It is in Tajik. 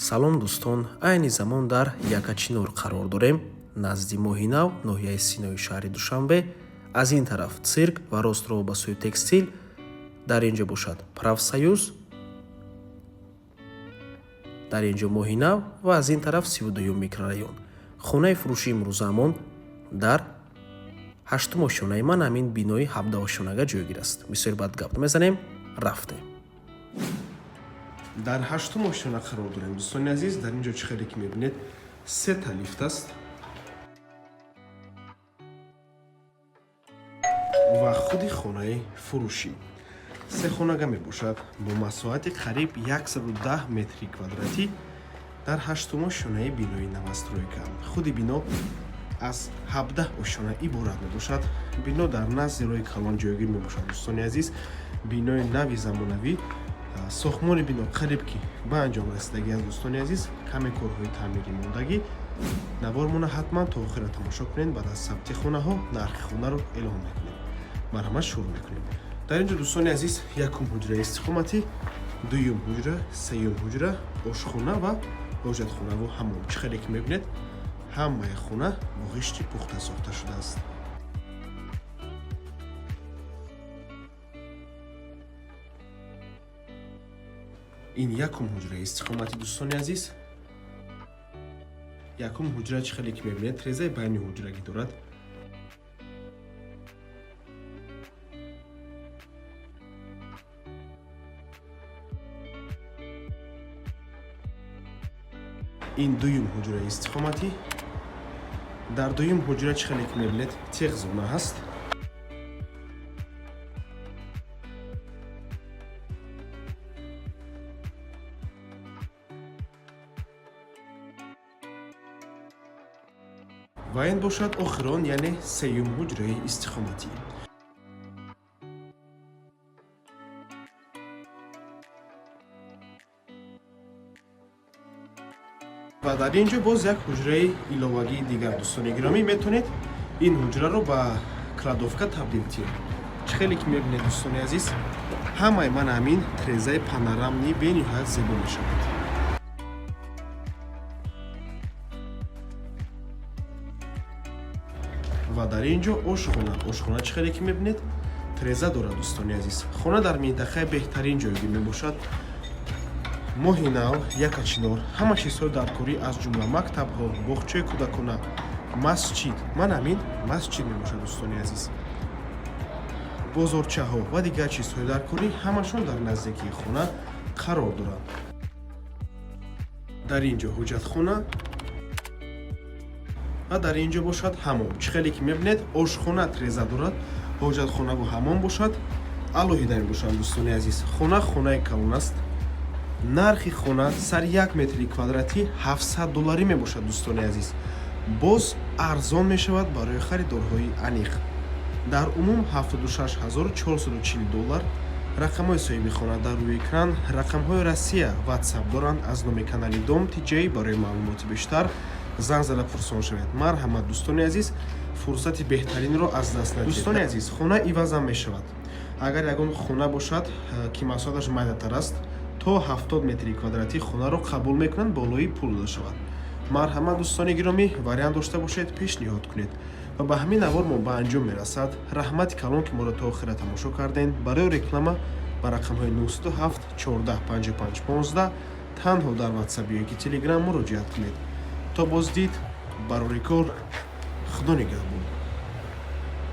Салом, дӯстон! Айни замон дар Якачинор қарор дорем, назди Моҳи Нав, ноҳияи Синои шаҳри Душанбе. Аз ин тараф цирк ва ростро ба сӯи текстил, дар ин ҷо бошад профсоюз, дар ин ҷо Моҳи Нав ва аз ин тараф 32-юм микрорайон. Хонаи фурӯшии имрӯзаамон дар ҳаштум ошёнаи ман ҳамин бинои 17-ошёнага ҷойгир аст. Бисёр баъд гап мезанем, рафтем. Дар ҳаштум ошёна қарор дорем, дӯстони азиз. Дар ин ҷо, чӣ хеле ки мебинед, сета лифт аст ва худи хонаи фурӯшӣ се хонага мебошад бо масоҳати қариб 110 метри квадратӣ дар ҳаштум ошёнаи бинои новостройка. Худи бино аз 17 ошёна иборат мебошад. Бино дар назди роҳи калон ҷойгир мебошад, дӯстони азиз. Бинои нави замонавӣ, сохтмони бино қариб ки ба анҷом расидагӣ аст, дӯстони азиз, каме корҳои таъмирӣ мондагӣ. Навормона ҳатман то охира тамошо кунед. Баъд аз сабти хонаҳо нархи хонаро эълон мекунем. Марҳамат, шурӯъ мекунем. Дар ин ҷо, дӯстони азиз, якум ҳуҷраи истиқоматӣ, дуюм ҳуҷра, сеюм ҳуҷра, ошхона ва ҳоҷатхонаву ҳамом. Чӣ хеле ки мебинед, ҳамаи хона бо ғишти пухта сохта шудааст. Ин якум ҳуҷраи истиқоматӣ, дӯстони азиз. Якум ҳуҷра, чӣ хеле ки мебинед, трезаи байни ҳуҷрагӣ дорад. Ин дуюм ҳуҷраи истиқоматӣ. Дар дуюм ҳуҷра, чӣ хеле ки мебинед, техзона ҳаст. Ва ин бошад охирон, яъне сеюм ҳуҷраи истиқоматӣ. Ва дар ин ҷо боз як ҳуҷраи иловагии дигар. Дӯстони гиромӣ, метавонед ин ҳуҷраро ба кладовка табдил диҳед. Чӣ хеле ки мебинед, дӯстони азиз, ҳамаи ман ҳамин трезаи панорамный бениҳоят зебо мешавад. Ва дар ин ҷо ошхона. Ошхона, чӣ хеле ки мебинед, треза дорад, дӯстони азиз. Хона дар минтақаи беҳтарин ҷойгир мебошад: Моҳи Нав, Якачинор. Ҳама чизҳои даркорӣ, аз ҷумла мактабҳо, боғчаи кӯдакона, масҷид, ман ҳамин масҷид мебошад, дӯстони азиз, бозорчаҳо ва дигар чизҳои даркорӣ ҳамашон дар наздикии хона қарор доранд. Дар ин ҷо ҳуҷҷатхона ва дар ин ҷо бошад ҳамом. Чӣ хеле ки мебинед, ошхона треза дорад, ҳоҷатхонаву ҳамом бошад алоҳида мебошанд. Дӯстони азиз, хона хонаи калон аст. Нархи хона сари як метри квадратӣ 700 долларӣ мебошад, дӯстони азиз. Боз арзон мешавад барои харидорҳои аниқ. Дар умум 76 440 доллар. Рақамҳои соҳиби хона дар рӯи экран, рақамҳои Россия, Ватсап доранд. Аз номи канали Дом Тиҷай барои маълумоти бештар занг зада пурсон шавед. Марҳамат, дӯстони азиз, фурсати беҳтаринро аз даст надиҳед. Дӯстони азиз, хона ивазам мешавад. Агар ягон хона бошад, ки масоҳаташ майдатар аст, то 70 метри квадратӣ хонаро қабул мекунанд, болои пул дода шавад. Марҳамат, дӯстони гиромӣ, вариант дошта бошед, пешниҳод кунед. Ва ба ҳамин навор мо ба анҷом мерасад. Раҳмати калон, ки моро то охира тамошо кардем. Барои реклама ба рақамҳои 907 14 55 15 танҳо дар Ватсап ё ки Телеграм муроҷиат кунед. То боздид, барори кор, Худо нигаҳбон.